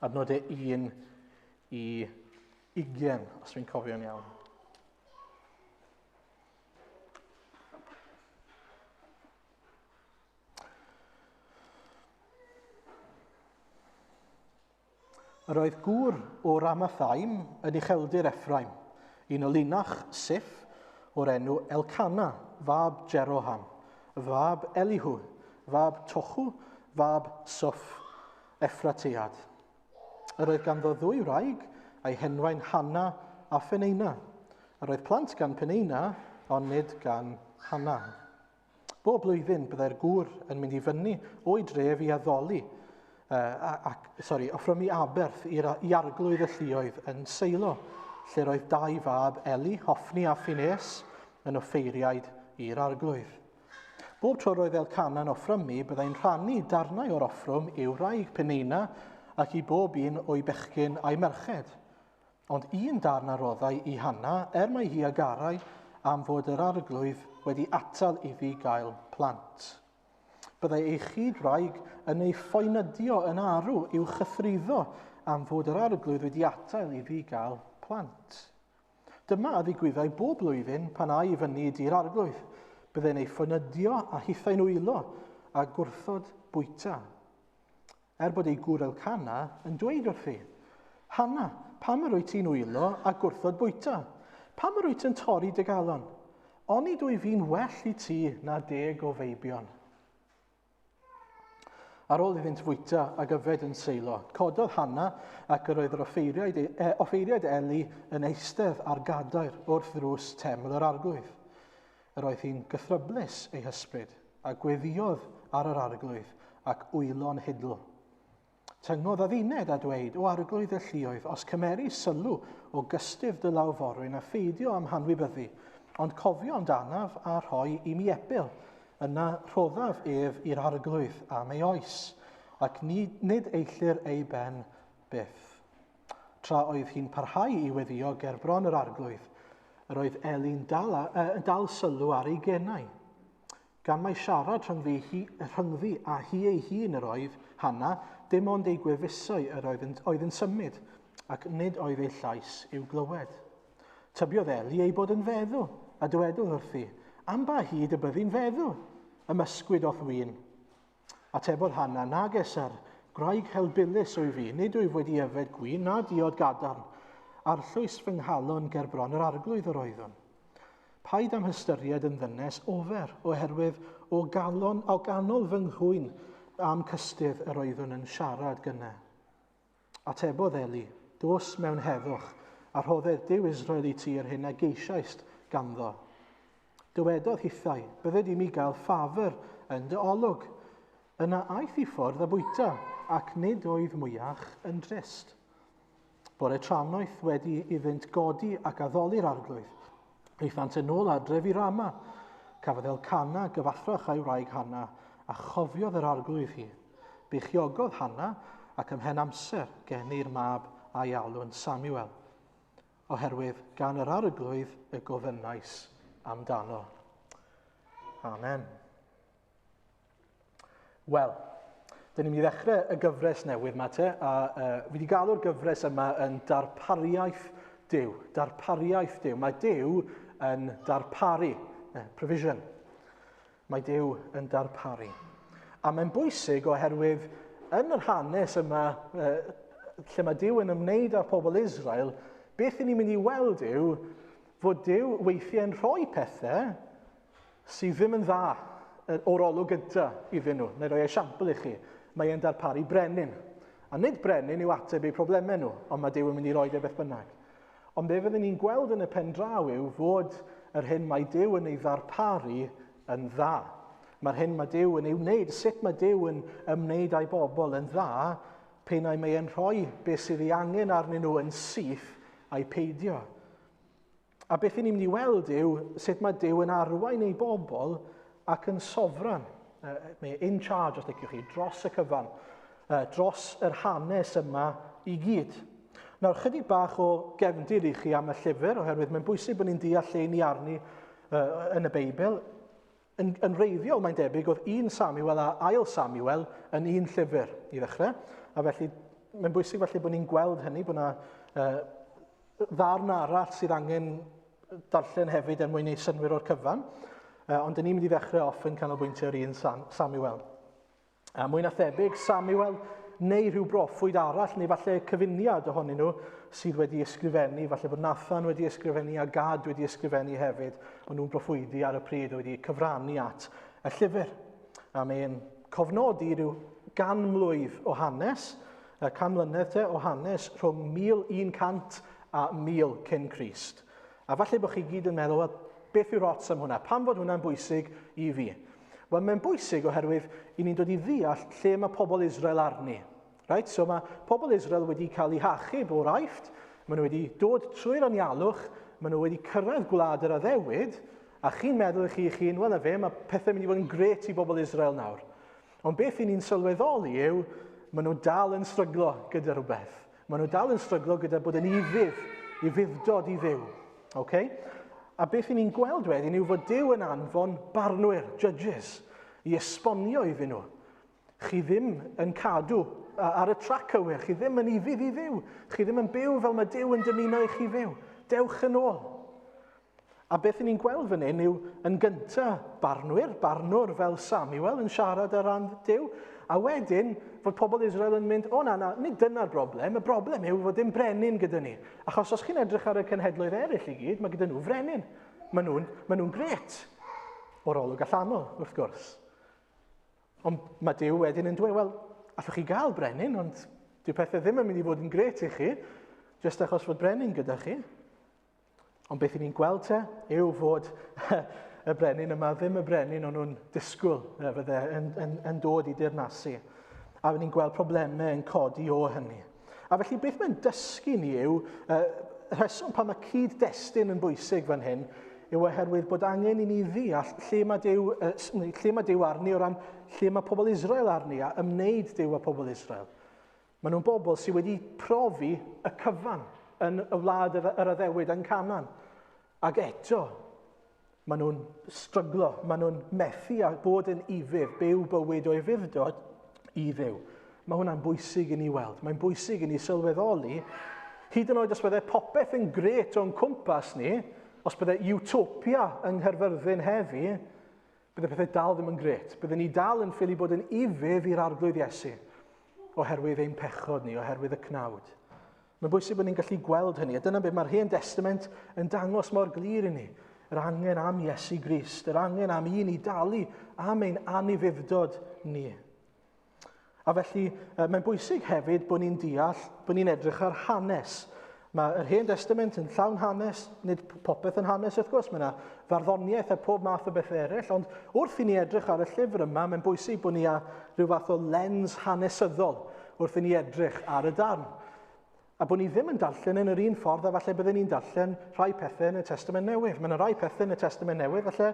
Adnodau 1 i 20, os fi'n cofio'n iawn. Yr oedd gŵr o Ramathaim yn ucheldir Ephraim, un o linach Sif o'r enw Elcana, fab Jeroham, fab Elihu, fab Tochu, fab Suff, Effratead. Yr oedd ganddo ddwy wraig, a'i henwau'n Hanna a Pheneina. Yr oedd plant gan Peneina, ond nid gan Hanna. Bob blwyddyn byddai'r gŵr yn mynd i fyny o'i dref i addoli, uh, ac, sorry, offrymu aberth i'r, i arglwydd y lluoedd yn Seilo, lle roedd dau fab Eli, Hoffni a Phineas, yn offeiriaid i'r arglwydd. Bob tro roedd Elcana'n offrymu, byddai'n rhannu darnau o'r offrwm i'w wraig Penina ac i bob un o'i bechgyn a'i merched. Ond un darn a roddai i Hanna, er mai hi a garai, am fod yr arglwydd wedi atal iddi gael plant. Byddai ei chyd-wraig yn ei phoenydio yn arw i'w chythruddo am fod yr arglwydd wedi atal iddi gael plant. Dyma a ddigwyddai bob blwyddyn pan âi i fyny i dŷ'r arglwydd. Byddai'n ei phoenydio a hithau'n wylo a gwrthod bwyta. Er bod ei gŵr Elcana yn dweud wrthi, Hanna, pam yr wyt ti'n wylo a gwrthod bwyta? Pam yr wyt yn torri dy galon? Onid wyf fi'n well i ti na deg o feibion? Ar ôl iddynt fwyta ac yfed yn Seilo, cododd Hanna ac yr oedd yr offeiriaid, e, offeiriaid Eli yn eistedd ar gadair wrth ddrws teml yr arglwydd. Yr oedd hi'n gythryblus ei hysbryd, a gweddïodd ar yr arglwydd, ac wylo'n hidl. Tyngodd adduned a dweud, O arglwydd y lluoedd, os cymeri sylw o gystudd dy law forwyn a pheidio â'm hanwybyddu, ond cofio amdanaf a rhoi i mi epil, yna rhoddaf ef i'r arglwydd am ei oes, ac nid, nid eillir ei ben byth. Tra oedd hi'n parhau i weddïo ger bron yr arglwydd, yr oedd Eli'n dal, uh, dal sylw ar ei genau. Gan mai siarad rhyngddi, hi, rhyngddi a hi ei hun yr oedd Hanna, dim ond ei gwefusau yr oedd yn, oedd yn symud, ac nid oedd ei llais i'w glywed. Tybiodd Eli ei bod yn feddw, a dywedodd wrthi, Am ba hyd y byddi'n feddw? Ymysgwyd o'th win. Atebodd Hanna, Nage, syr, gwraig helbulus wyf fi, nid wyf wedi yfed gwin na diod gadarn. Arllwys fy nghalon ger bron yr arglwydd yr oeddwn. Paid â'm hystyried yn ddynes ofer, oherwydd o galon, o ganol fy nghwyn a'm cystudd yr oeddwn yn siarad gynne. Atebodd Eli, Dos mewn heddwch, a rhodder Duw Israel i ti yr hyn a geisiaist ganddo. Dywedodd hithau, Bydded i mi gael ffafr yn dy olwg. Yna aeth i ffwrdd a bwyta, ac nid oedd mwyach yn drist. Bore trannoeth wedi iddynt godi ac addoli'r arglwydd, aethant yn ôl adref i Rama. Cafodd Elcana gyfathrach â'i wraig Hanna, a chofiodd yr arglwydd hi. Beichiogodd Hanna, ac ymhen amser geni'r mab a'i alw'n Samuel, oherwydd gan yr arglwydd y gofynnais amdano. Amen. Wel, dyn ni'n mynd i ddechrau y gyfres newydd yma te, a uh, fi wedi galw'r gyfres yma yn darpariaeth Duw. Darpariaeth Duw. Mae Duw yn darparu, provision. Mae Duw yn darparu. A mae'n bwysig oherwydd yn yr hanes yma, lle mae Duw yn ymwneud â pobl Israel, beth ni'n mynd i weld yw fod Duw weithiau'n rhoi pethau sydd ddim yn dda o'r olwg gyntaf iddyn nhw. Neu roi esiampl i chi. Mae e'n darparu brenin. A nid brenin yw ateb eu problemau nhw, ond mae Duw yn mynd i roi e beth bynnag. Ond be fyddwn ni'n gweld yn y pen draw yw fod yr hyn mae Duw yn ei ddarparu yn dda. Mae'r hyn mae Duw yn ei wneud, sut mae Duw yn ymwneud â'i bobl yn dda, pe nai mae e'n rhoi beth sydd ei angen arnyn nhw yn syth a'i peidio. A beth ni'n mynd i weld yw sut mae Duw yn arwain ei bobl ac yn sofran. Mae in charge, os liciwch chi, dros y cyfan, dros yr hanes yma i gyd. Nawr, chydig bach o gefndir i chi am y llyfr, oherwydd mae'n bwysig bod ni'n deall lle ni arni yn y Beibl. Yn, yn reiddiol, mae'n debyg, oedd un Samuel a ail Samuel yn un llyfr i ddechrau, a felly Mae'n bwysig felly bod ni'n gweld hynny, bod yna ddarn arall sydd angen darllen hefyd er mwyn ei synwyr o'r cyfan. Ond dyn ni'n mynd i ddechrau off yn canolbwyntio ar un Samuel. A mwy na thebyg, Samuel neu rhyw broffwyd arall, neu falle cyfuniad ohonyn nhw sydd wedi ysgrifennu, falle bod Nathan wedi ysgrifennu a Gad wedi ysgrifennu hefyd, ond nhw'n broffwydi ar y pryd wedi cyfrannu at y llyfr. A mae'n cofnodi rhyw 100 mlwydd o hanes, 100 mlynedd te, o hanes rhwng 1100 a 1000 cyn Crist. A falle bod chi gyd yn meddwl, wel, beth yw'r ots am hwnna? Pam fod hwnna'n bwysig i fi? Wel, mae'n bwysig oherwydd i ni'n dod i ddeall lle mae pobl Israel arni. Right? So mae pobl Israel wedi cael eu hachub o'r Aifft, maen nhw wedi dod trwy'r anialwch, maen nhw wedi cyrraedd gwlad yr addewid, a chi'n meddwl i chi'ch hun, wel na fe, mae pethau'n mynd i fod yn gret i bobl Israel nawr. Ond beth i ni'n sylweddoli yw, maen nhw dal yn stryglo gyda rhywbeth. Maen nhw dal yn stryglo gyda bod yn ufudd, ufudd-dod i Dduw. Okay? A beth i ni'n gweld wedyn yw fod Duw yn anfon barnwyr, judges, i esbonio iddyn nhw. Chi ddim yn cadw ar y trac cywir, chi ddim yn ufudd i Dduw, chi ddim yn byw fel mae Duw yn dymuno i chi fyw. Dewch yn ôl. A beth i ni'n gweld fan hyn yw yn gyntaf barnwyr, barnwr fel Samuel yn siarad ar ran Duw, a wedyn fod pobl Israel yn mynd, o na, na, nid dyna'r broblem, y broblem yw fod dim brenin gyda ni. Achos os chi'n edrych ar y cenhedloedd eraill i gyd, mae gyda nhw frenin. Maen nhw'n ma nhw gret. O'r olwg allanol, wrth gwrs. Ond mae Duw wedyn yn dweud, wel, allwch chi gael brenin, ond dyw pethau ddim yn mynd i fod yn gret i chi, jyst achos fod brenin gyda chi. Ond beth i ni'n gweld te yw fod y brenin yma ddim y brenin o'n nhw'n disgwyl fydde yn dod i dirnasu. A ni'n gweld problemau yn codi o hynny. A felly beth mae'n dysgu ni yw, rheswm pan mae cyd-destun yn bwysig fan hyn, yw oherwydd bod angen i ni ddeall lle mae Duw, lle mae Duw arni o ran lle mae pobl Israel arni a ymwneud Duw â pobl Israel. Maen nhw'n bobl sydd wedi profi y cyfan yn y wlad yr addewid yn Canaan. Ac eto, maen nhw'n stryglo, maen nhw'n methu â bod yn ufudd, byw bywyd o ufudd-dod i Dduw. Mae hwnna'n bwysig i ni weld. Mae'n bwysig i ni sylweddoli, hyd yn oed os bydde popeth yn gret o'n cwmpas ni, os bydde utopia yng Nghaerfyrddin heddi, bydde pethau dal ddim yn gret. Bydde ni dal yn ffili bod yn ufudd i'r Arglwydd Iesu, oherwydd ein pechod ni, oherwydd y cnawd. Mae'n bwysig bod ni'n gallu gweld hynny, a dyna beth mae'r Hen Testament yn dangos mor glir i ni. Yr angen am Iesu Grist, yr angen am un i dalu am ein anufudd-dod ni. A felly, mae'n bwysig hefyd bod ni'n deall, bod ni'n edrych ar hanes. Mae'r Hen Testament yn llawn hanes, nid popeth yn hanes wrth gwrs, mae yna farddoniaeth a pob math o beth eraill, ond wrth i ni edrych ar y llyfr yma, mae'n bwysig bod ni â rhyw fath o lens hanesyddol wrth i ni edrych ar y darn. A bod ni ddim yn darllen yn yr un ffordd a falle byddwn ni'n darllen rhai pethau yn y Testament Newydd. Mae yna rai pethau yn y Testament Newydd, falle,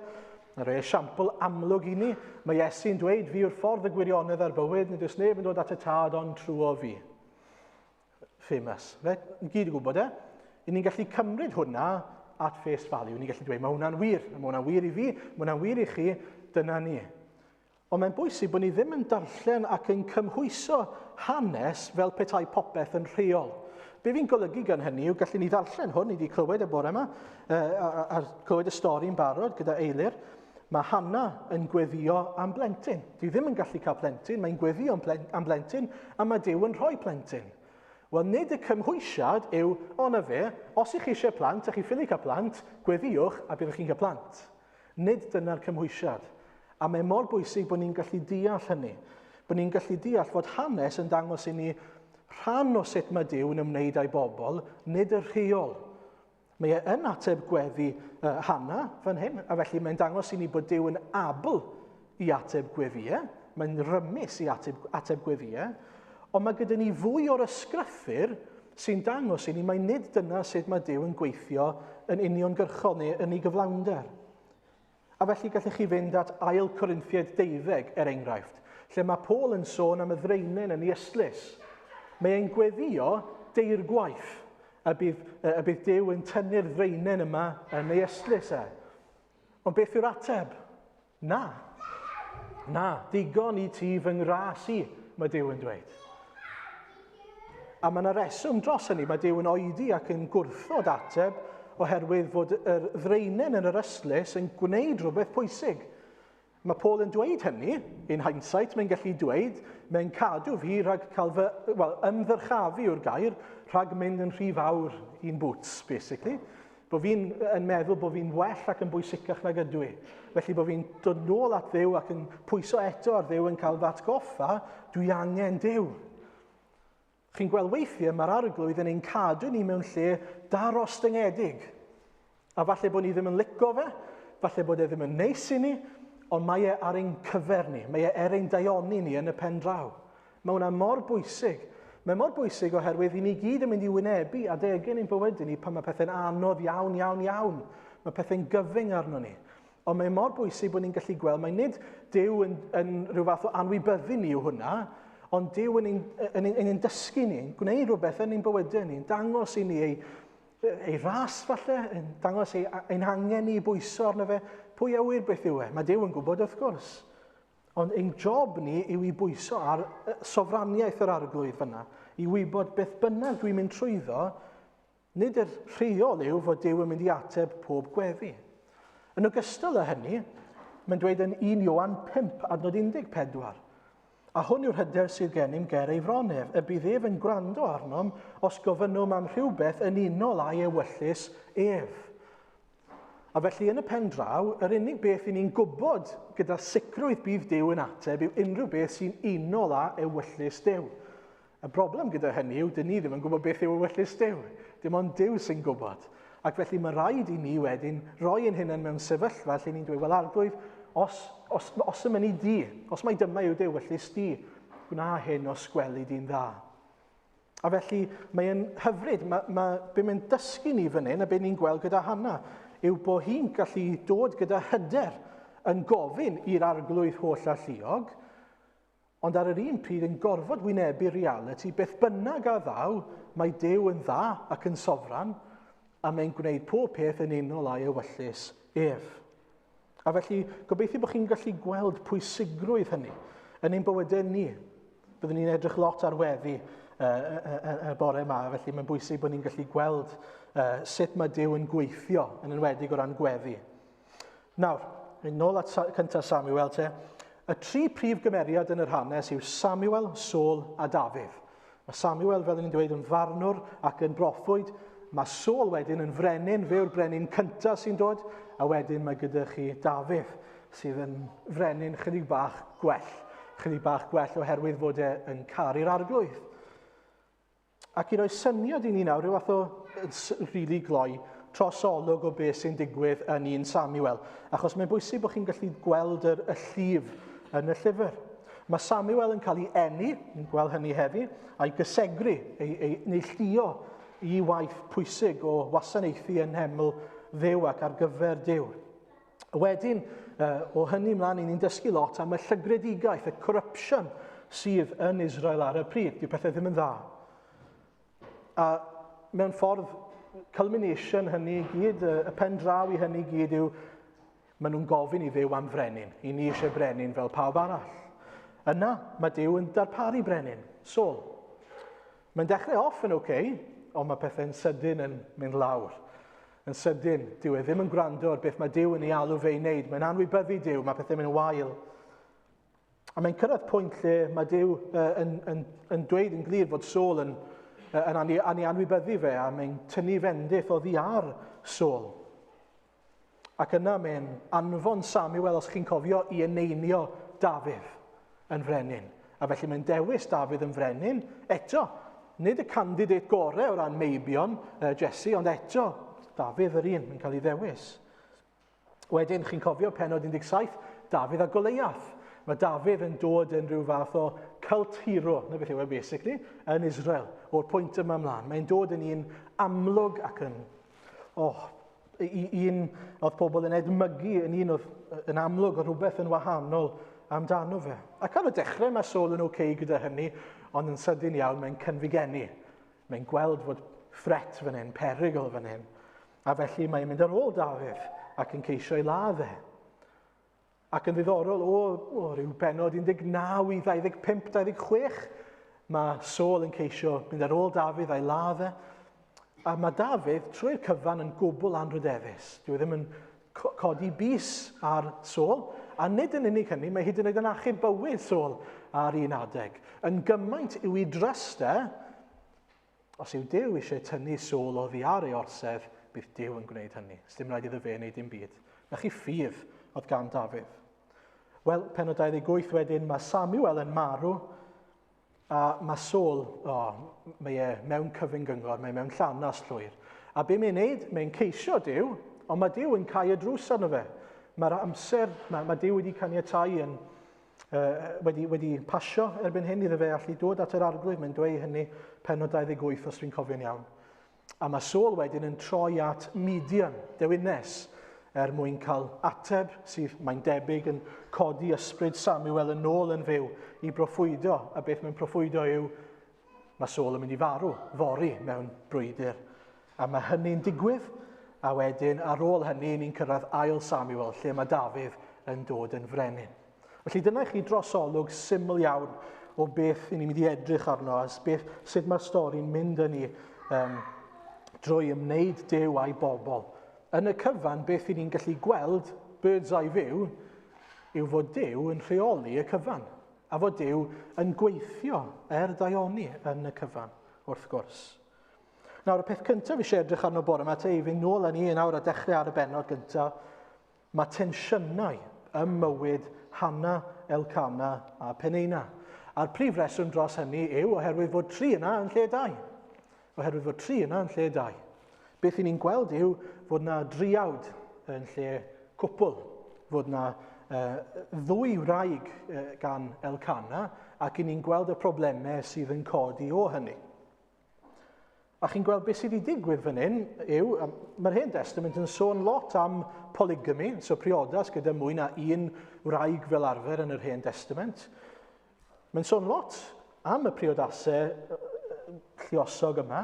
mae rhai esiampl amlwg i ni. Mae Iesu'n dweud, fi yw'r ffordd y gwirionedd a'r bywyd, nid oes neb yn dod at y tad ond trwy fi. Famous. Right? Ni gyd yn gwybod e. I ni'n gallu cymryd hwnna at face value. Ni'n gallu dweud, mae hwnna'n wir. Mae hwnna'n wir i fi, mae hwnna'n wir i chi, dyna ni. Ond mae'n bwysig bod ni ddim yn darllen ac yn cymhwyso hanes fel petai popeth yn rheol. Be fi'n golygu gan hynny yw gallu ni ddarllen hwn, ni wedi clywed y bore yma, a clywed y stori'n barod gyda Eilir. Mae Hannah yn gweddio am blentyn. Dwi ddim yn gallu cael plentyn, mae'n gweddio am blentyn, a mae Duw yn rhoi plentyn. Wel, nid y cymhwysiad yw, o na fe, os ych chi eisiau plant, a chi ffili cael plant, gweddiwch a byddwch chi'n cael plant. Nid dyna'r cymhwysiad. A mae mor bwysig bod ni'n gallu deall hynny. Bod ni'n gallu deall fod hanes yn dangos i ni rhan o sut mae Duw yn ymwneud â'i bobl, nid y rheol. Mae e yn ateb gweddi Hannah fan hyn, a felly mae'n dangos i ni bod Duw yn abl i ateb gweddïau, mae'n rymus i ateb gweddïau, ond mae gyda ni fwy o'r ysgrythur sy'n dangos i ni mai nid dyna sut mae Duw yn gweithio yn uniongyrchol neu yn ei gyflawnder. A felly gallech chi fynd at 2 Corinthiaid 12, er enghraifft, lle mae Paul yn sôn am y ddraenen yn ei ystlys. Mae e'n gweddio deirgwaith y bydd Duw yn tynnu'r ddraenen yma yn ei ystlys e. Ond beth yw'r ateb? Na. Na, digon i ti fy ngras i, mae Duw yn dweud. A mae yna reswm dros hynny, mae Duw yn oedi ac yn gwrthod ateb oherwydd fod yr ddraenen yn yr ystlys yn gwneud rhywbeth pwysig. Mae Paul yn dweud hynny, in hindsight, mae'n gallu dweud, mae'n cadw fi rhag cael fy, wel, ymddyrchafu yw'r gair, rhag mynd yn rhy fawr i'n boots, basically. Bod fi'n yn meddwl bod fi'n well ac yn bwysicach nag ydw i. Felly bod fi'n dod nôl at Dduw ac yn pwyso eto ar Dduw yn cael fy atgoffa, dwi angen Duw. Chi'n gweld weithiau mae'r arglwydd yn ein cadw ni mewn lle darostyngedig. A falle bod ni ddim yn lico fe, falle bod e ddim yn neis i ni, ond mae e ar ein cyfer ni, mae e er ein daioni ni yn y pen draw. Mae hwnna mor bwysig. Mae mor bwysig oherwydd i ni gyd yn mynd i wynebu adegau yn ein bywydau ni pan mae pethau'n anodd iawn, iawn, iawn. Mae pethau'n gyfyng arno ni. Ond mae mor bwysig bod ni'n gallu gweld, mae nid Duw yn rhyw fath o anwybyddu ni yw hwnna, ond Duw yn ein dysgu ni, yn gwneud rhywbeth yn ein bywydau ni, yn dangos i ni ei ras falle, yn dangos ein hangen ni i bwyso arno fe. Pwy a ŵyr beth yw e? Mae Duw yn gwybod wrth gwrs. Ond ein job ni yw i bwyso ar sofraniaeth yr arglwydd fyna, i wybod beth bynnag dwi'n mynd trwyddo, nid yr rheol yw fod Duw yn mynd i ateb pob gweddi. Yn ogystal â hynny, mae'n dweud yn 1 Ioan 5, adnod 14, a hwn yw'r hyder sydd gennym ger ei fron ef, y bydd ef yn gwrando arnom os gofynnwn am rhywbeth yn unol â'i ewyllys ef. A felly yn y pen draw, yr unig beth i ni'n gwybod gyda sicrwydd bydd Duw yn ateb yw unrhyw beth sy'n unol â ewyllys Duw. Y broblem gyda hynny yw, dyn ni ddim yn gwybod beth yw ewyllys Duw. Dim ond Duw sy'n gwybod. Ac felly mae rhaid i ni wedyn roi ein hunain mewn sefyllfa lle ni'n dweud, wel arglwydd, os y mynni di, os mai dyma yw dy ewyllys di, gwna hyn os gweli di'n dda. A felly mae'n hyfryd, be mae'n dysgu ni fan hyn, a be ni'n gweld gyda Hannah, yw bod hi'n gallu dod gyda hyder yn gofyn i'r arglwydd holl alluog, ond ar yr un pryd yn gorfod wynebu reality, beth bynnag a ddaw, mae Duw yn dda ac yn sofran, a mae'n gwneud pob peth yn unol â'i ewyllys ef. A felly, gobeithio bod chi'n gallu gweld pwysigrwydd hynny yn ein bywydau ni. Byddwn ni'n edrych lot ar weddi y bore yma, felly mae'n bwysig bod ni'n gallu gweld sut mae Duw yn gweithio, yn enwedig o ran gweddi. Nawr, yn ôl at cyntaf Samuel te, y tri prif gymeriad yn yr hanes yw Samuel, Saul a Dafydd. Mae Samuel, fel ni'n dweud, yn farnwr ac yn broffwyd. Mae Saul wedyn yn frenin, fe yw'r brenin cyntaf sy'n dod, a wedyn mae gyda chi Dafydd, sydd yn frenin chydig bach gwell. Chydig bach gwell oherwydd fod e yn caru'r arglwydd. Ac i roi syniad i ni nawr, rhyw fath o rili gloi trosolwg o beth sy'n digwydd yn 1 Samuel. Achos mae'n bwysig bod chi'n gallu gweld y llif yn y llyfr. Mae Samuel yn cael ei eni, ni'n gweld hynny heddi, a'i gysegru, ei neilltuo i waith pwysig o wasanaethu yn nheml Dduw ac ar gyfer Duw. Wedyn, o hynny ymlaen, ni'n dysgu lot am y llygredigaeth, y corruption sydd yn Israel ar y pryd. Dyw pethau ddim yn dda. A mewn ffordd, culmination hynny i gyd, y pen draw i hynny i gyd yw, maen nhw'n gofyn i Dduw am frenin. I ni eisiau brenin fel pawb arall. Yna, mae Duw yn darparu brenin, Saul. Mae'n dechrau off yn oce, ond mae pethau'n sydyn yn mynd lawr. Yn sydyn, dyw e ddim yn gwrando ar beth mae Duw yn ei alw fe i wneud. Mae'n anwybyddu Duw, mae pethau'n mynd yn wael. A mae'n cyrraedd pwynt lle mae Duw yn dweud yn glir fod Saul yn anwybyddu fe, a mae'n tynnu fendith oddi ar Saul. Ac yna mae'n anfon Samuel, os chi'n cofio, i eneinio Dafydd yn frenin. A felly mae'n dewis Dafydd yn frenin. Eto, nid y candidate gorau o ran meibion Jesse, ond eto, Dafydd yr un yn cael ei ddewis. Wedyn, chi'n cofio pennod 17, Dafydd a Goliath. Mae Dafydd yn dod yn rhyw fath o cult hero, na beth yw e basically, yn Israel, o'r pwynt yma ymlaen. Mae'n dod yn un amlwg ac yn, oh, un oedd pobl yn edmygu, yn un oedd yn amlwg o rhywbeth yn wahanol amdano fe. Ac ar y dechrau mae Saul yn oce gyda hynny, ond yn sydyn iawn mae'n cynfigenu. Mae'n gweld fod threat fan hyn, perygl fan hyn. A felly mae'n mynd ar ôl Dafydd ac yn ceisio ei ladd e. Ac yn ddiddorol, o ryw bennod 19 i 25, 26, Mae Saul yn ceisio mynd ar ôl Dafydd a'i ladd e. A mae Dafydd trwy'r cyfan yn gwbl anrhydeddus. Dyw e ddim yn codi bys ar Saul, a nid yn unig hynny, mae hyd yn oed yn achub bywyd Saul ar un adeg. Yn gymaint yw ei dryst e, os yw Duw eisiau tynnu Saul oddi ar ei orsedd, bydd Duw yn gwneud hynny. Sdim rhaid iddo fe wneud dim byd. Na chi ffydd oedd gan Dafydd. Wel, pennod 28 wedyn, mae Samuel yn marw, a mae Saul, oh, mae e mewn cyfyng gyngor, mae e mewn llanas llwyr. A be mae'n neud? Mae'n ceisio Duw, ond mae Duw yn cau y drws arno fe. Mae'r amser, mae Duw wedi caniatáu yn, wedi pasio erbyn hyn iddo fe allu dod at yr arglwydd. Mae'n dweud hynny pennod 28 os dwi'n cofio'n iawn. A mae Saul wedyn yn troi at Midian, dewines, er mwyn cael ateb sydd, mae'n debyg, yn codi ysbryd Samuel yn ôl yn fyw i broffwydo. A beth mae'n proffwydo yw, mae Saul yn mynd i farw, fory mewn brwydr. A mae hynny'n digwydd, a wedyn ar ôl hynny ni'n cyrraedd ail Samuel, lle mae Dafydd yn dod yn frenin. Felly dyna i chi drosolwg syml iawn o beth ni'n mynd i edrych arno, a beth, sut mae'r stori'n mynd â ni drwy ymwneud Duw a'i bobl. Yn y cyfan, beth ni'n gallu gweld, bird's eye view, yw fod Duw yn rheoli y cyfan, a fod Duw yn gweithio er daioni yn y cyfan, wrth gwrs. Nawr, y peth cyntaf eisiau edrych arno bore yma, te i fynd nôl â ni yn awr a dechrau ar y bennod gyntaf, mae tensiynau ym mywyd Hannah, Elkanah a Peninnah. A'r prif reswm dros hynny yw oherwydd fod tri yna yn lle dau. Oherwydd fod tri yna yn lle dau. Beth i ni'n gweld yw fod na driawd yn lle cwpl, fod na ddwy wraig gan Elkanah, ac i ni'n gweld y problemau sydd yn codi o hynny. A chi'n gweld beth sydd wedi digwydd fan hyn yw, mae'r Hen Testament yn sôn lot am polygamy, so priodas gyda mwy na un wraig fel arfer yn yr Hen Testament. Mae'n sôn lot am y priodasau lluosog yma,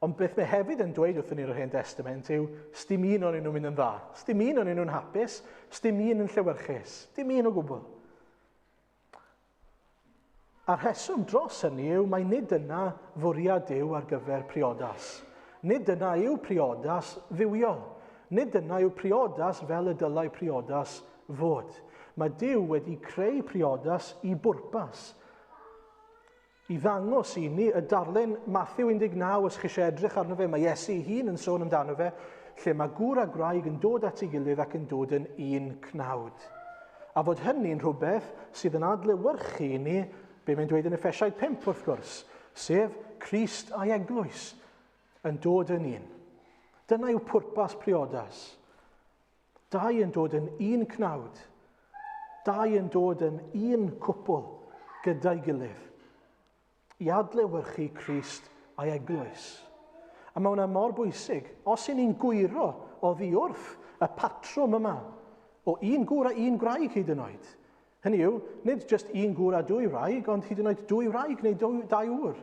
ond beth mae hefyd yn dweud wrthyn ni'r Hen Testament yw, sdim un o'n nhw'n mynd yn dda, sdim un o'n nhw'n hapus, sdim un yn llewyrchus, dim un o gwbl. A'r rheswm dros hynny yw mai nid dyna fwriad Duw ar gyfer priodas. Nid dyna yw priodas dduwiol. Nid dyna yw priodas fel y dylai priodas fod. Mae Duw wedi creu priodas i bwrpas. I ddangos i ni y darlun Matthew 19, os chi eisiau edrych arno fe, mae Iesu ei hun yn sôn amdano fe, lle mae gŵr a gwraig yn dod at ei gilydd ac yn dod yn un cnawd. A fod hynny'n rhywbeth sydd yn adlewyrchu i ni, be mae'n dweud yn Effesiaid 5 wrth gwrs, sef Crist a'i eglwys yn dod yn un. Dyna yw pwrpas priodas. Dau yn dod yn un cnawd. Dau yn dod yn un cwpl gyda'i gilydd i adlewyrchu Crist a'i eglwys. A mae hwnna mor bwysig. Os y'n ni'n gwyro oddi wrth y patrwm yma, o un gŵr a un gwraig hyd yn oed. Hynny yw, nid jyst un gŵr a dwy wraig, ond hyd yn oed dwy wraig neu dau ŵr.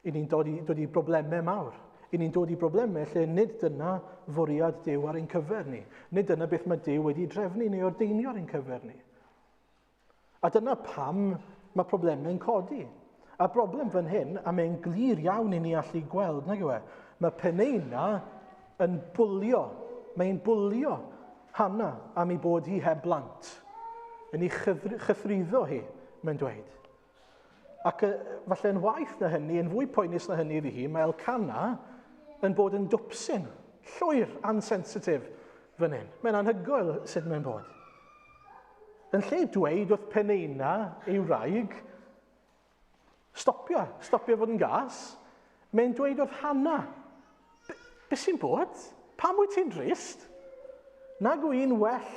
I ni'n dod i broblemau mawr. I ni'n dod i broblemau lle nid dyna fwriad Duw ar ein cyfer ni. Nid dyna beth mae Duw wedi drefnu neu ordeinio ar ein cyfer ni. A dyna pam mae problemau'n codi. A broblem fan hyn, a mae'n glir iawn i ni allu gweld, nag yw e? Mae Peninnah yn bwlio, mae'n bwlio Hannah am ei bod hi heb blant. Yn ei chythruddo hi, mae'n dweud. Ac falle yn waeth na hynny, yn fwy poenus na hynny iddi hi, mae Elkanah yn bod yn dwpsyn, llwyr ansensitif fan hyn. Mae'n anhygoel sut mae'n bod. Yn lle dweud wrth Peninnah ei wraig, stopio fod yn gas, mae'n dweud wrth Hannah, be sy'n bod? Pam wyt ti'n drist? Nag yw un well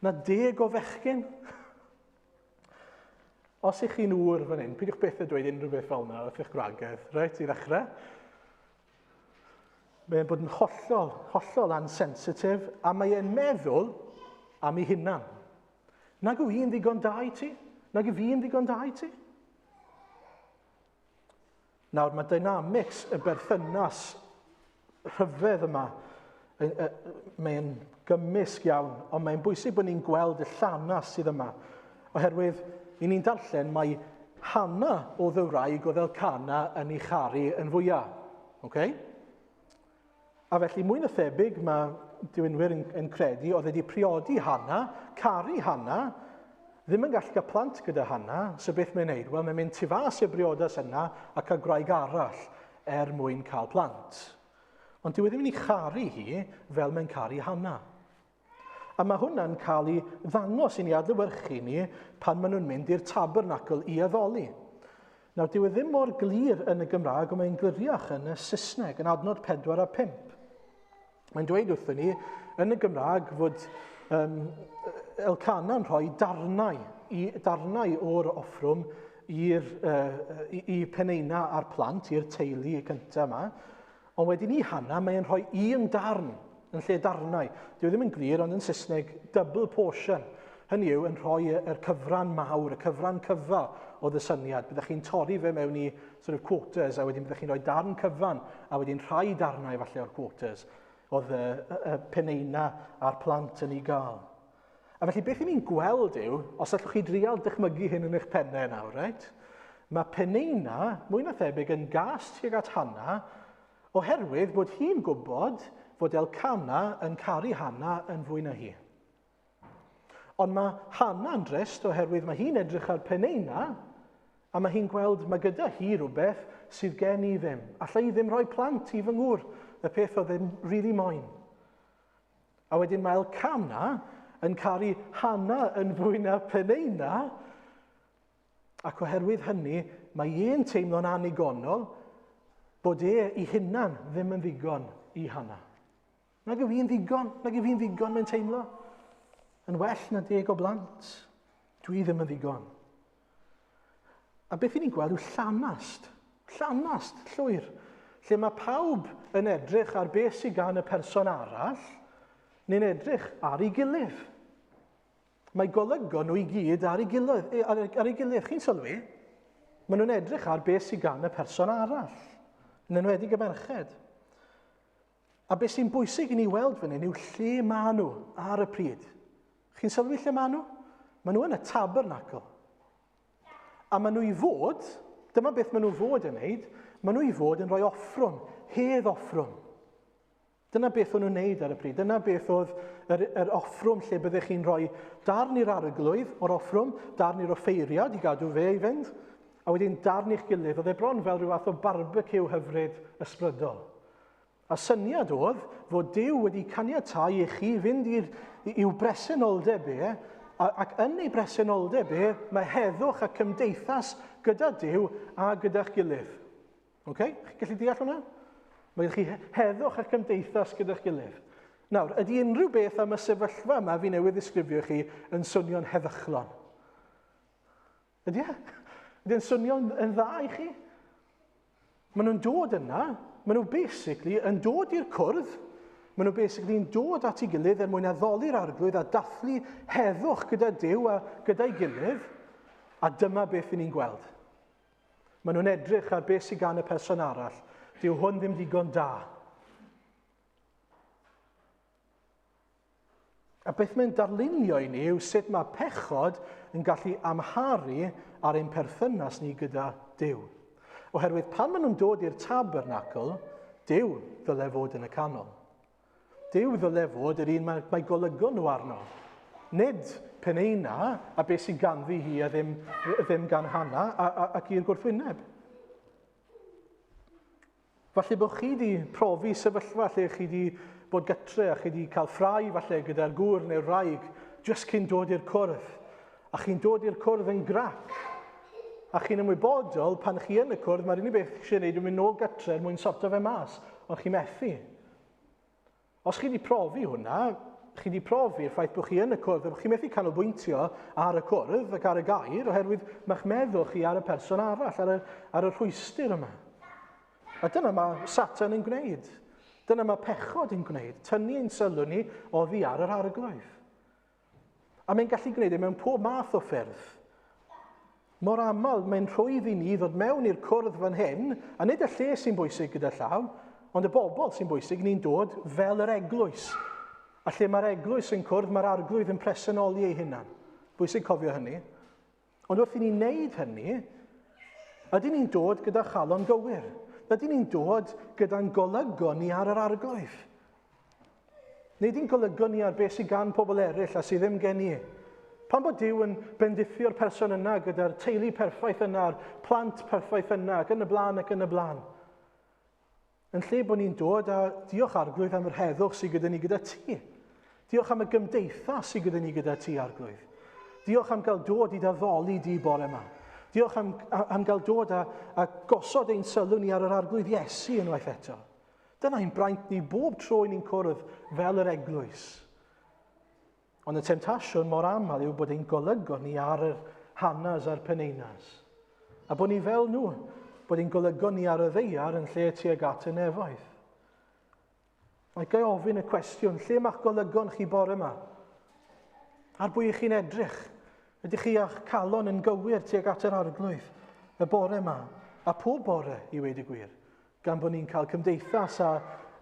na 10 o fechgyn? Os ych chi'n ŵr fan hyn, peidiwch byth â dweud unrhyw beth fel yna wrth eich gwragedd, reit, i ddechrau. Mae'n bod yn hollol, hollol ansensitif, a mae e'n meddwl am ei hunan. Nag yw hi'n ddigon da i ti? Nag yw fi'n ddigon da i ti? Nawr, mae dynamics y berthynas rhyfedd yma, mae'n gymysg iawn, ond mae'n bwysig bod ni'n gweld y llanas sydd yma. Oherwydd, i ni'n darllen, mae Hanna oedd y wraig oedd Elcana yn ei charu yn fwyaf. Okay? A felly, mwy na thebyg, mae diwinwyr yn credu oedd wedi priodi Hanna, caru Hanna, ddim yn gallu cael plant gyda Hanna, so beth mae'n neud? Wel, mae'n mynd tu fas i'r briodas yna a cael gwraig arall er mwyn cael plant. Ond dyw e ddim yn ei charu hi fel mae'n caru Hanna. A mae hwnna'n cael ei ddangos i ni adlewyrchu ni pan maen nhw'n mynd i'r tabernacl i addoli. Nawr, dyw e ddim mor glir yn y Gymraeg, ond mae'n gliriach yn y Saesneg, yn adnod 4 a 5. Mae'n dweud wrthyn ni yn y Gymraeg fod Elcana'n rhoi darnau o'r offrwm i Peneina a'r plant, i'r teulu cyntaf yma. Ond wedyn i Hanna, mae'n rhoi un darn yn lle darnau. Dyw e ddim yn glir, ond yn Saesneg, double portion. Hynny yw, yn rhoi yr cyfran mawr, y cyfran cyfa o ddysyniad. Byddech chi'n torri fe mewn i sort of quarters, a wedyn byddech chi'n rhoi darn cyfan, a wedyn rhai darnau falle o'r quarters, oedd y Peneina a'r plant yn ei gael. A felly beth i ni'n gweld yw, os allwch chi drial dychmygu hyn yn eich pennau nawr, right? Mae Peneina, mwy na thebyg, yn gas tuag at Hanna, oherwydd bod hi'n gwybod fod Elcana yn caru Hanna yn fwy na hi. Ond mae Hanna'n drist oherwydd mae hi'n edrych ar Peneina a mae hi'n gweld mae gyda hi rhywbeth sydd gen i ddim. Alla i ddim rhoi plant i fy ngŵr, y peth oedd ddim really moyn. A wedyn mae Elcana yn caru Hanna yn fwy na Peneina, ac oherwydd hynny mae e'n teimlo'n annigonol bod e ei hunan ddim yn ddigon i Hanna. Nag yw hi'n ddigon, nag yw hi'n ddigon mae'n teimlo. Yn well na 10 o blant, dwi ddim yn ddigon. A beth i ni'n gweld yw llanast, llanast llwyr, lle mae pawb yn edrych ar beth sydd gan y person arall, neu'n edrych ar ei gilydd. Mae golygon nhw i gyd ar ei gilydd. Ar ei gilydd. Chi'n sylwi? Maen nhw'n edrych ar beth sydd gan y person arall, yn enwedig y merched. A beth sy'n bwysig i ni weld fan hyn yw lle maen nhw ar y pryd. Chi'n sylwi lle maen nhw? Maen nhw yn y tabernacl. A maen nhw i fod, dyma beth maen nhw fod yn wneud, maen nhw i fod yn rhoi offrwm, hedd offrwm. Dyna beth o'n nhw'n wneud ar y pryd. Dyna beth oedd yr offrwm lle byddech chi'n rhoi darn i'r arglwydd o'r offrwm, darn i'r offeiriad i gadw fe i fynd, a wedyn darn i'ch gilydd. Oedd e bron fel rhyw fath o barbeciw hyfryd ysbrydol. A syniad oedd fod Duw wedi caniatáu i chi fynd i'w bresenoldeb e, ac yn ei bresenoldeb e, mae heddwch a cymdeithas gyda Duw a gyda'ch gilydd. Okay? Chi'n gallu deall hwnna? Mae chi heddwch a cymdeithas gyda'ch gilydd. Nawr, ydy unrhyw beth am y sefyllfa yma fi newydd ddisgrifio chi yn swnio'n heddychlon? Ydy e? Ydy e'n swnio'n yn dda i chi? Maen nhw'n dod yna, maen nhw basically yn dod i'r cwrdd, maen nhw basically yn dod at ei gilydd er mwyn addoli'r arglwydd a dathlu heddwch gyda Duw a gyda'i gilydd, a dyma beth i ni'n gweld. Maen nhw'n edrych ar beth sydd gan y person arall. Dyw hwn ddim digon da. A beth mae'n darlunio i ni yw sut mae pechod yn gallu amharu ar ein perthynas ni gyda Duw. Oherwydd pan maen nhw'n dod i'r tabernacl, Duw ddyle fod yn y canol. Duw ddyle fod yr un mae golygon nhw arno. Nid Peneina a beth sydd ganddi hi a ddim gan Hanna ac i'r gwrthwyneb. Falle bod chi wedi profi sefyllfa lle chi wedi bod gytre a chi wedi cael ffrae falle gyda'r gŵr neu'r wraig jyst cyn dod i'r cwrdd. A chi'n dod i'r cwrdd yn grac. A chi'n ymwybodol pan chi yn y cwrdd, mae'r unig beth chi eisiau gwneud yw mynd nôl gytre er mwyn sorto fe mas, ond chi'n methu. Os chi wedi profi hwnna, chi wedi profi'r ffaith bod chi yn y cwrdd, a bod chi'n methu canolbwyntio ar y cwrdd ac ar y gair, oherwydd mae'ch meddwl chi ar y person arall, ar y rhwystr yma. A dyna mae Satan yn gwneud. Dyna mae pechod yn gwneud. Tynnu ein sylw ni oddi ar yr arglwydd. A mae'n gallu gwneud e mewn pob math o ffyrdd. Mor aml mae'n rhwydd i ni ddod mewn i'r cwrdd fan hyn, a nid y lle sy'n bwysig gyda llaw, ond y bobl sy'n bwysig, ni'n dod fel yr eglwys. A lle mae'r eglwys yn cwrdd, mae'r arglwydd yn presenoli ei hunan. Bwysig cofio hynny. Ond wrth i ni wneud hynny, Ydyn ni'n dod gyda chalon gywir? Ydyn ni'n dod gyda'n golygon ni ar yr arglwydd? Neu di'n golygon ni ar beth sydd gan pobl eraill a sydd ddim gen i? Pan bod Duw yn bendithio'r person yna gyda'r teulu perffaith yna, a'r plant perffaith yna, ac yn y blaen ac yn y blaen. Yn lle bod ni'n dod a diolch arglwydd am yr heddwch sydd gyda ni gyda ti. Diolch am y gymdeithas sydd gyda ni gyda ti, arglwydd. Diolch am gael dod i daddoli di bore yma. Diolch am, am gael dod a, a gosod ein sylw ni ar yr arglwydd Iesu unwaith eto. Dyna ein braint ni bob tro i ni'n cwrdd fel yr eglwys. Ond y temtasiwn mor aml yw bod ein golygon ni ar yr hanas a'r peneinas. A bod ni fel nhw, bod ein golygon ni ar y ddeiar yn lle tuag at y nefoedd. Mae gai ofyn y cwestiwn, lle mae'ch golygon chi bore yma? Ar bwy ych chi'n edrych? Ydych chi a'ch calon yn gywir tuag at yr arglwydd y bore yma? A pob bore, i weid y gwir, gan bod ni'n cael cymdeithas a,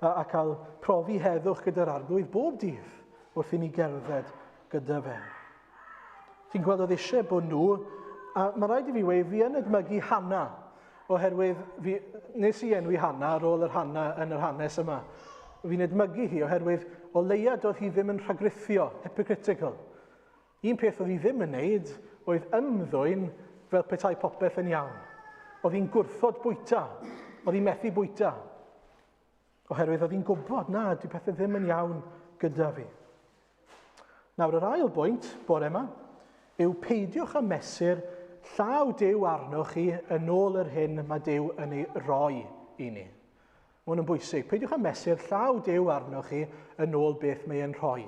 a, a cael profi heddwch gyda'r arglwydd bob dydd wrth i ni gerdded gyda fe. Ti'n gweld oedd eisiau bod nhw, a mae rhaid i fi weud, fi yn edmygu Hanna, oherwydd fi, nes i enwi Hanna ar ôl yr Hanna yn yr hanes yma. Fi'n edmygu hi oherwydd o leia doedd hi ddim yn rhagrithiol, hypocritical. Un peth oedd hi ddim yn neud oedd ymddwyn fel petai popeth yn iawn. Oedd hi'n gwrthod bwyta. Oedd hi'n methu bwyta. Oherwydd oedd hi'n gwybod, na, dwi pethau ddim yn iawn gyda fi. Nawr, yr ail bwynt bore yma yw peidiwch â mesur llaw Duw arnoch chi yn ôl yr hyn mae Duw yn ei roi i ni. Mae hwn yn bwysig. Peidiwch â mesur llaw Duw arnoch chi yn ôl beth mae e'n rhoi.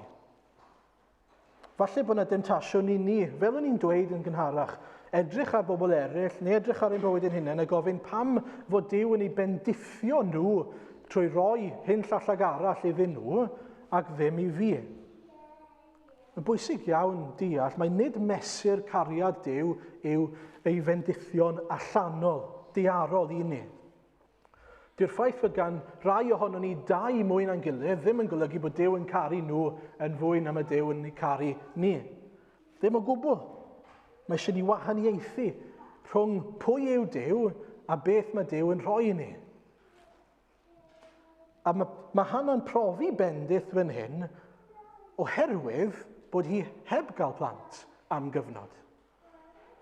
Falle bod yna demtasiwn i ni, fel o'n i'n dweud yn gynharach, edrych ar bobl eraill neu edrych ar ein bywyd ein hunain a gofyn pam fod Duw yn ei bendithio nhw trwy roi hyn llall ag arall iddyn nhw ac ddim i fi. Mae'n bwysig iawn deall mae nid mesur cariad Duw yw ei fendithion allanol, diarol i ni. Dyw'r ffaith fod gan rai ohonon ni dau mwy na'n gilydd ddim yn golygu bod Duw yn caru nhw yn fwy na mae Duw yn eu caru ni. Ddim o gwbl. Mae eisiau ni wahaniaethu rhwng pwy yw Duw a beth mae Duw yn rhoi i ni. A mae, mae Hannah'n profi bendith fan hyn oherwydd bod hi heb gael plant am gyfnod.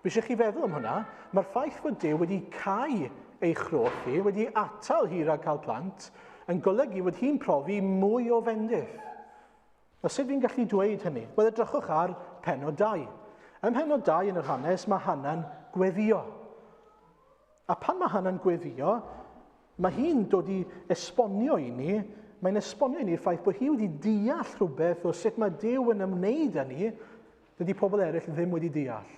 Fi eisiau chi feddwl am hwnna. Mae'r ffaith fod Duw wedi cau ei chroth hi, wedi atal hi rhag cael plant, yn golygu fod hi'n profi mwy o fendith. A sut fi'n gallu dweud hynny? Wel, edrychwch ar penod 2. Ym mhenod 2 yn yr hanes, mae Hannah'n gweddio. A pan mae Hannah'n gweddio, mae hi'n dod i esbonio i ni, mae'n esbonio i ni'r ffaith bod hi wedi deall rhywbeth o sut mae Duw yn ymwneud â ni, Dydy pobl eraill ddim wedi deall.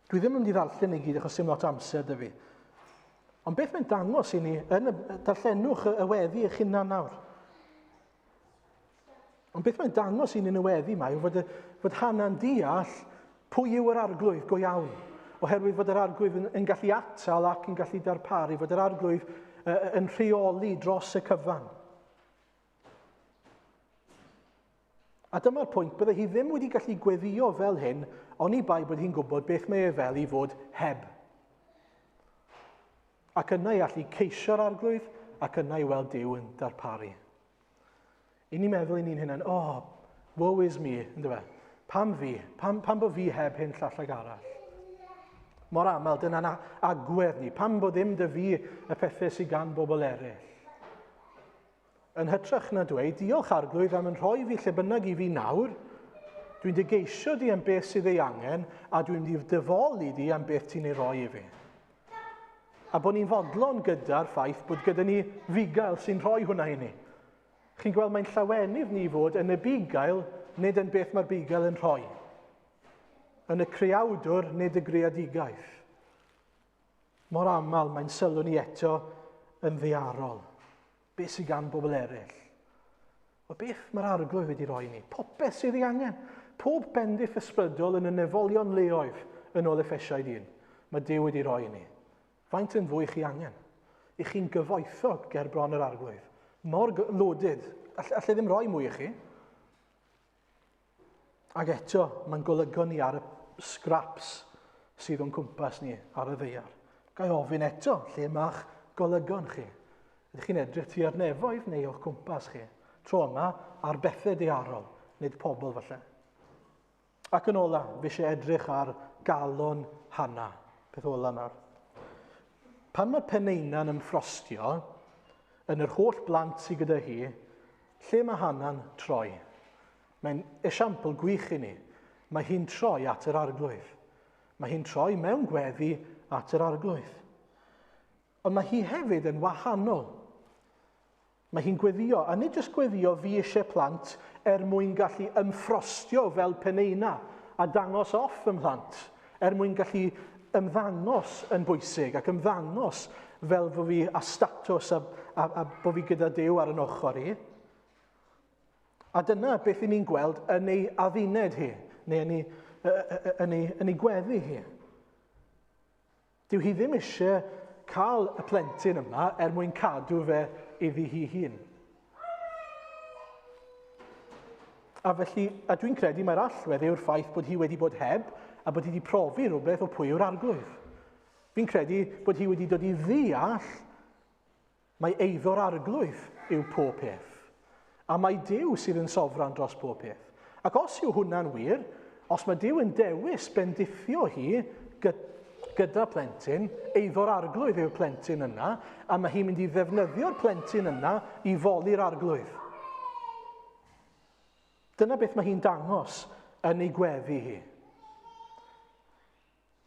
Dwi ddim yn mynd i ddarllen i gyd achos dim lot o amser dy fi. Ond beth mae'n dangos i ni, yn y, darllenwch y, y weddi eich hunan nawr. Ond beth mae'n dangos i ni yn y weddi yma yw fod, y, fod Hannah'n deall pwy yw yr arglwydd go iawn. Oherwydd fod yr arglwydd yn, yn gallu atal ac yn gallu darparu, fod yr arglwydd uh, yn rheoli dros y cyfan. A dyma'r pwynt, bydde hi ddim wedi gallu gweddio fel hyn, oni bai bod hi'n gwybod beth mae e fel i fod heb. Ac yna i allu ceisio'r arglwydd, ac yna i weld Duw yn darparu. I ni'n meddwl i ni'n hunain, oh, woe is me, ynddo fe? Pam fi? Pam, pam bod fi heb hyn llall ag arall? Mor aml, dyna'n agwedd ni. Pam bod ddim dy fi y pethau sydd gan bobl eraill? Yn hytrach na dweud, diolch arglwydd am yn rhoi fi lle bynnag i fi nawr, dwi'n dy geisio di am beth sydd ei angen, a dwi'n mynd i dyfoli di am beth ti'n ei roi i fi. A bod ni'n fodlon gyda'r ffaith bod gyda ni fugail sy'n rhoi hwnna i ni. Chi'n gweld mae'n llawenydd ni fod yn y bugail, nid yn beth mae'r bugail yn rhoi. Yn y creawdwr, nid y greadigaeth. Mor aml mae'n sylw ni eto yn ddiarol. Beth sydd gan bobl eraill? O beth mae'r arglwydd wedi rhoi ni? Popeth sydd ei angen. Pob bendith ysbrydol yn y nefolion leoedd yn ôl Effesiaid 1. Mae Duw wedi rhoi ni. Faint yn fwy chi angen? I chi'n gyfoethog ger bron yr arglwydd. Mor loaded. All, allai ddim rhoi mwy i chi. Ac eto, mae'n golygo ni ar y, scraps sydd o'n cwmpas ni ar y ddaear. Ga i ofyn eto, lle mae'ch golygon chi? Ydych chi'n edrych tua'r nefoedd neu o'ch cwmpas chi? Tro yma, ar bethau daearol, nid pobl falle. Ac yn ola, fi eisiau edrych ar galon Hana. Peth ola nawr. Pan mae Peneina'n ymffrostio, yn yr holl blant sydd gyda hi, lle mae Hana'n troi? Mae'n esiampl gwych i ni. Mae hi'n troi at yr arglwydd. Mae hi'n troi mewn gweddi at yr arglwydd. Ond mae hi hefyd yn wahanol. Mae hi'n gweddio, a nid jyst gweddio fi eisiau plant er mwyn gallu ymffrostio fel Peneina a dangos off fy mhlant, er mwyn gallu ymddangos yn bwysig ac ymddangos fel fo fi a statws a bod fi gyda Duw ar yn ochr i. A dyna beth i ni'n gweld yn ei adduned hi, neu yn ei gweddi hi. Dyw hi ddim eisiau cael y plentyn yma er mwyn cadw fe iddi hi hun. A felly, a dwi'n credu mae'r allwedd yw'r ffaith bod hi wedi bod heb a bod hi wedi profi rhywbeth o pwy yw'r arglwydd. Fi'n credu bod hi wedi dod i ddeall mae eiddo'r arglwydd yw pob peth. A mae Duw sydd yn sofran dros pob peth. Ac os yw hwnna'n wir, os mae Duw yn dewis bendithio hi gyda plentyn, eiddo'r arglwydd yw'r plentyn yna, a mae hi'n mynd i ddefnyddio'r plentyn yna i foli'r arglwydd. Dyna beth mae hi'n dangos yn ei gweddi hi.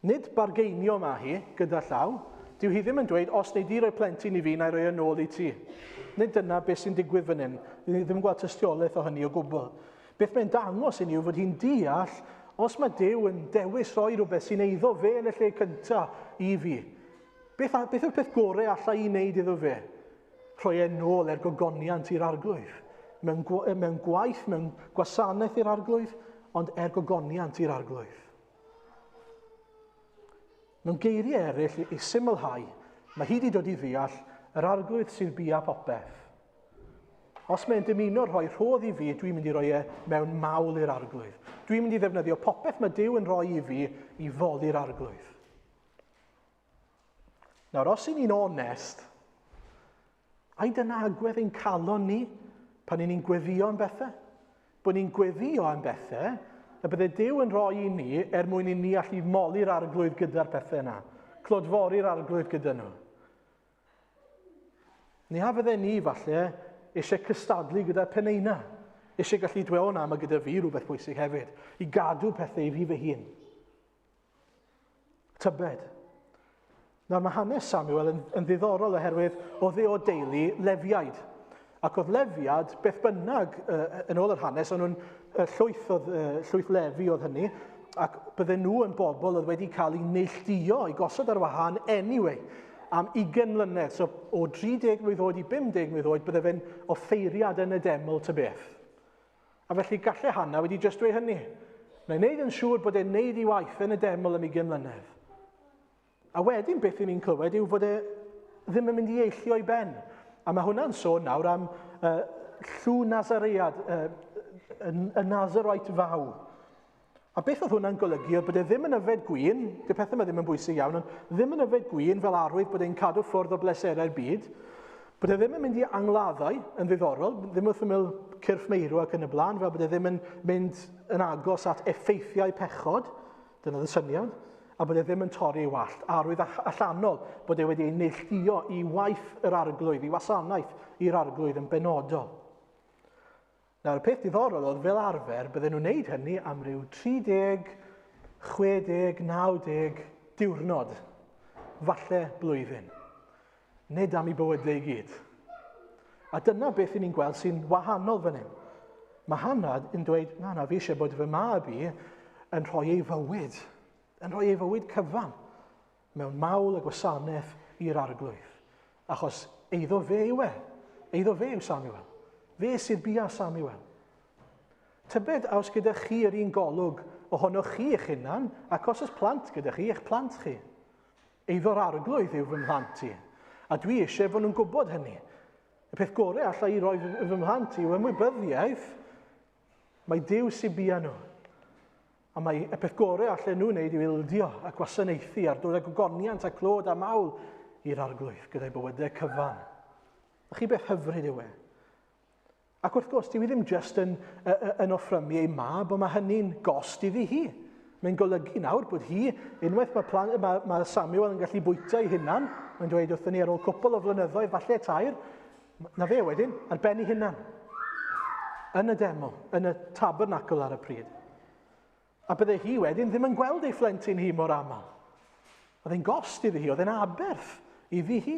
Nid bargeinio mae hi gyda llaw. Dyw hi ddim yn dweud, os wnei di roi plentyn i fi, na i roi yn ôl i ti. Nid dyna beth sy'n digwydd fan hyn. Ni ddim yn gweld tystiolaeth o hynny o gwbl. Beth mae'n dangos i ni yw fod hi'n deall, os mae Duw yn dewis rhoi rhywbeth sy'n eiddo fe yn y lle cyntaf i fi, beth yw'r peth gorau allai i wneud iddo fe? Rhoi e nôl er gogoniant i'r arglwydd. Mewn gwaith, mewn gwasanaeth i'r arglwydd, ond er gogoniant i'r arglwydd. Mewn geiriau eraill i symlhau, mae hi wedi dod i ddeall yr arglwydd sydd bia popeth. Os mae'n dymuno rhoi rhodd i fi, dwi'n mynd i roi e mewn mawl i'r arglwydd. Dwi'n mynd i ddefnyddio popeth mae Duw yn rhoi i fi i foli'r arglwydd. Nawr, os y'n ni'n onest, ai dyna agwedd ein calon ni pan y'n ni'n gweddio am bethau? Bod ni'n gweddio am bethau y bydde Duw yn rhoi i ni er mwyn i ni allu moli'r arglwydd gyda'r pethau yna, clodfori'r arglwydd gyda nhw. Neu a fydde ni falle eisiau cystadlu gyda Peneina, eisiau gallu dweud, o na, mae gyda fi rhywbeth bwysig hefyd, i gadw pethau i fi fy hun. Tybed. Nawr mae hanes Samuel yn ddiddorol oherwydd oedd e o deulu Lefiaid. Ac oedd Lefiad, beth bynnag, yn ôl yr hanes, o'n nhw'n llwyth Lefi oedd hynny, ac bydden nhw yn bobl oedd wedi cael eu neilltuo, eu gosod ar wahân anyway, am 20 mlynedd. So o 30 mlwydd oed i 50 mlwydd oed, bydde fe'n offeiriad yn y deml ta beth. A felly gallai Hana wedi jyst dweud hynny. Mae'n neud yn siŵr bod e'n neud ei waith yn y deml am 20 mlynedd. A wedyn beth i ni'n clywed yw fod e ddim yn mynd i eillio i ben. A mae hwnna'n sôn nawr am llw Nazaread, y Nazarite faw. A beth oedd hwnna'n golygu oedd bod e ddim yn yfed gwin, dyw pethau yma ddim yn bwysig iawn, ond ddim yn yfed gwin fel arwydd bod e'n cadw ffwrdd o bleserau'r byd, bod e ddim yn mynd i angladdau yn ddiddorol, ddim wrth ymyl cyrff meirw ac yn y blaen, fel bod e ddim yn mynd yn agos at effeithiau pechod, dyna oedd y syniad, a bod e ddim yn torri ei wallt, arwydd allanol bod e wedi ei neilltuo i waith yr arglwydd, i wasanaeth i'r arglwydd yn benodol. Nawr, y peth diddorol oedd fel arfer, bydden nhw'n wneud hynny am ryw 30, 60, 90 diwrnod, falle blwyddyn. Nid am eu bywydau i gyd. A dyna beth i ni'n gweld sy'n wahanol fan hyn. Mae Hana yn dweud, na, na, fi eisiau bod fy mab i yn rhoi ei fywyd, yn rhoi ei fywyd cyfan mewn mawl a gwasanaeth i'r arglwydd. Achos eiddo fe yw e. Eiddo fe yw Samuel. Fe sydd bia Samuel. Tybed a oes gyda chi yr un golwg ohonoch chi eich hunan, ac os oes plant gyda chi, eich plant chi. Eiddo'r arglwydd yw fy mhlant i. A dwi eisiau fod nhw'n gwybod hynny. Y peth gorau allai i roi fy mhlant i yw ymwybyddiaeth, mae Duw sy'n bia nhw. A mae y peth gorau allan nhw wneud yw ildio a gwasanaethu a'r dod â gogoniant a clod a mawl i'r arglwydd gyda'i bywydau cyfan. A chi beth hyfryd yw e. Ac wrth gwrs, dyw i ddim jyst yn, yn offrymu ei mab, ond mae hynny'n gost iddi hi. Mae'n golygu nawr bod hi, unwaith mae, plan, mae, mae Samuel yn gallu bwyta ei hunan, mae'n dweud wrthyn ni ar ôl cwpl o flynyddoedd, falle tair, na fe wedyn, ar ben ei hunan. Yn y deml, yn y tabernacl ar y pryd. A bydde hi wedyn ddim yn gweld ei phlentyn hi mor aml. Oedd e'n gost iddi hi, oedd e'n aberth iddi hi.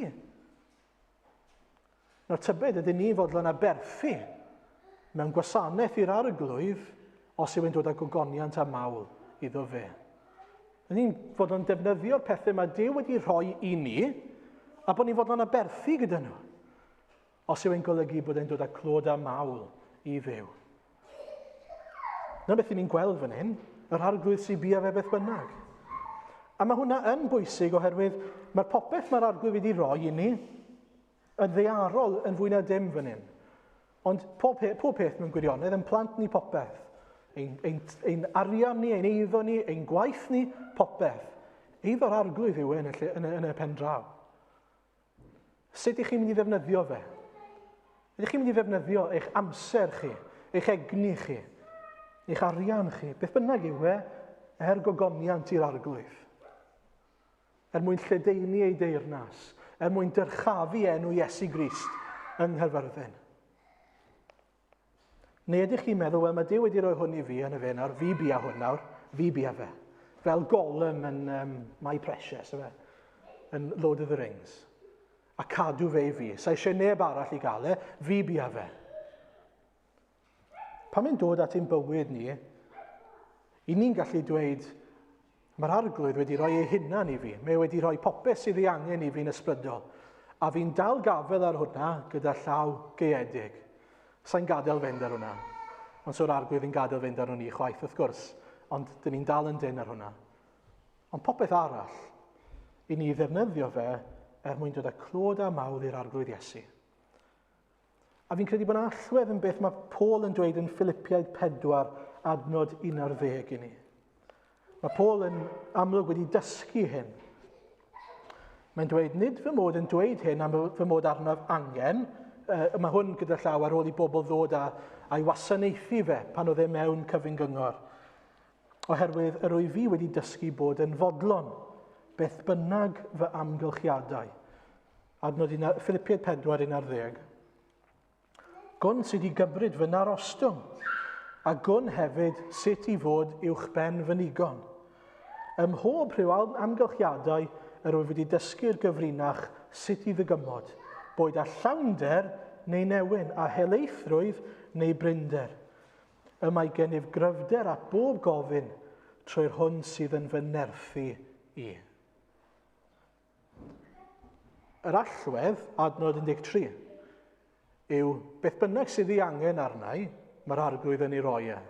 Nawr tybed ydyn ni'n fodlon aberthu mewn gwasanaeth i'r arglwydd os yw e'n dod â gogoniant a mawl iddo fe. Ydyn ni'n fodlon defnyddio'r pethau mae Duw wedi rhoi i ni a bod ni'n fodlon aberthu gyda nhw os yw e'n golygu bod e'n dod â clod a mawl i Dduw. Na beth ni'n gweld fan hyn, yr arglwydd sy'n bia fe beth bynnag. A mae hwnna yn bwysig oherwydd mae'r popeth mae'r arglwydd wedi roi i ni yn ddearol yn fwy na dim fan hyn. Ond pob peth, pob peth mewn gwirionedd yn plant ni popeth. Ein, ein, ein arian ni, ein eiddo ni, ein gwaith ni, popeth. Eiddo'r arglwydd yw e yn y, lle, yn y, yn y pen draw. Sut ych chi'n mynd i ddefnyddio fe? Ydych chi'n mynd i ddefnyddio eich amser chi, eich egni chi, eich arian chi, beth bynnag yw e, er gogoniant i'r arglwydd. Er mwyn lledaenu ei deyrnas, er mwyn dyrchafu enw Iesu Grist yng Nghaerfyrddin. Neu ydych chi'n meddwl, wel mae Duw wedi rhoi hwn i fi yn y fe nawr, fi bia hwn nawr, fi bia fe. Fel Gollum yn um, My Precious, yfe, yn Lord of the Rings. A cadw fe i fi. Sa eisiau neb arall i gael e, fi bia fe. Pan mae'n dod at ein bywyd ni, i ni'n gallu dweud, Mae'r arglwydd wedi rhoi ei hunan i fi. Mae wedi rhoi popeth sydd ei angen i fi'n ysbrydol. A fi'n dal gafel ar hwnna gyda llaw gaeedig. Sa'n gadael fynd ar hwnna. Ond so'r arglwydd yn gadael fynd ar hwn i chwaith, wrth gwrs. Ond dyn ni'n dal yn dyn ar hwnna. Ond popeth arall, i ni ddefnyddio fe er mwyn dod â clod a mawr i'r arglwydd Iesu. A fi'n credu bod yna allwedd yn beth mae Paul yn dweud yn Philippiaid 4, adnod 11 i ni. Mae Paul yn amlwg wedi dysgu hyn. Mae'n dweud, nid fy mod yn dweud hyn am fy mod arnaf angen, uh, mae hwn gyda llaw ar ôl i bobl ddod a, a'i wasanaethu fe pan oedd e mewn cyfyng gyngor. Oherwydd yr wyf fi wedi dysgu bod yn fodlon, beth bynnag fy amgylchiadau. Adnod un, Philippiaid 4, 11. Gwn sydd i gymryd fy narostwng, a gwn hefyd sut i fod uwch ben fy nigon. Ym mhob rhyw amgylchiadau yr wyf wedi dysgu'r gyfrinach sut i ddygymod, boed â llawnder neu newyn, a helaethrwydd neu brinder. Y mae gennyf gryfder at bob gofyn trwy'r hwn sydd yn fy nerthu i. Yr allwedd, adnod 13, yw beth bynnag sydd ei angen arna i, mae'r arglwydd yn ei roi e.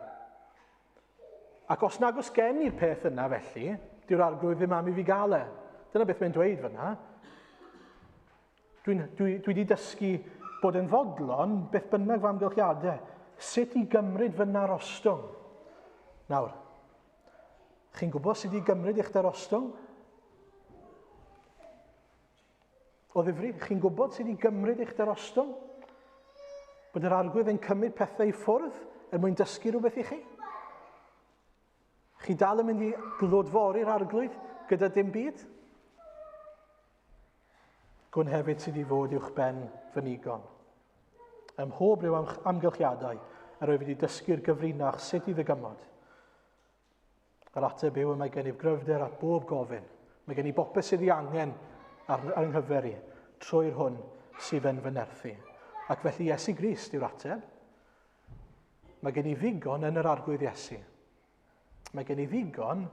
Ac os nag oes gen i'r peth yna felly, dyw'r arglwydd ddim am i fi gael e. Dyna beth mae'n dweud fyna. Dwi'n dwi, dwi wedi dysgu bod yn fodlon beth bynnag fy amgylchiadau. Sut i gymryd fy narostwng. Nawr, chi'n gwybod sut i gymryd eich darostwng? O ddifri, chi'n gwybod sut i gymryd eich darostwng? Bod yr arglwydd yn cymryd pethau i ffwrdd er mwyn dysgu rhywbeth i chi? Chi dal yn mynd i glodfori'r arglwydd gyda dim byd? Gwn hefyd sydd i fod uwch ben fy nigon. Ym mhob rhyw amgylchiadau, yr wyf wedi dysgu'r gyfrinach sut i ddygymod. Yr ateb yw y mae gennyf gryfder at bob gofyn. Mae gen i bopeth sydd ei angen ar, ar nghyfer i, trwy'r hwn sydd yn fy nerthu. Ac felly Iesu Grist yw'r ateb. Mae gen i ddigon yn yr arglwydd Iesu. Mae gen i ddigon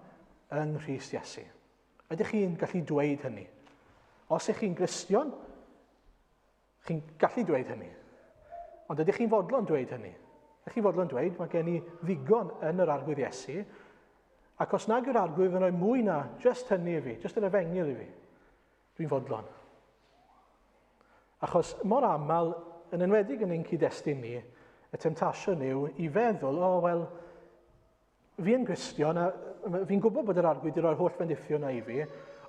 yng Nghrist Iesu. Ydych chi'n gallu dweud hynny? Os ych chi'n Gristion, chi'n gallu dweud hynny. Ond ydych chi'n fodlon dweud hynny? Ydych chi'n fodlon dweud, mae gen i ddigon yn yr arglwydd Iesu, ac os nag yw'r arglwydd yn rhoi mwy na just hynny i fi, just yr efengyl i fi, dwi'n fodlon. Achos mor aml, yn enwedig yn ein cyd-destun ni, y temtasiwn yw i feddwl, o, oh, wel, Fi yn Gristion, a fi'n gwybod bod yr arglwydd wedi rhoi'r holl fendithion na i fi,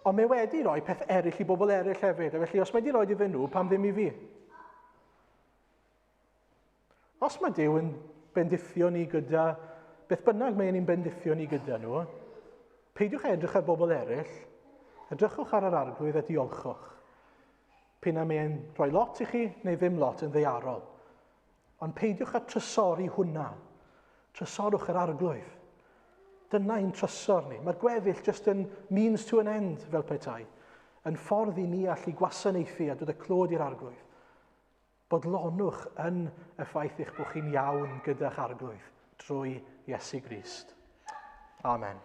ond mae wedi rhoi peth eraill i bobl eraill hefyd, a felly os mae wedi rhoi iddyn nhw, pam ddim i fi? Os mae Duw yn bendithio ni gyda, beth bynnag mae e'n bendithio ni gyda nhw, peidiwch edrych ar bobl eraill, edrychwch ar yr arglwydd a diolchwch. P'un a mae e'n rhoi lot i chi neu ddim lot yn ddeiarol. Ond peidiwch â trysori hwnna. Trysorwch yr arglwydd. Dyna ein trysor ni. Mae'r gweddill just yn means to an end, fel petai. Yn ffordd i ni allu gwasanaethu a dod y clod i'r arglwydd. Bodlonwch yn y ffaith eich bod chi'n iawn gyda'ch arglwydd drwy Iesu Grist. Amen.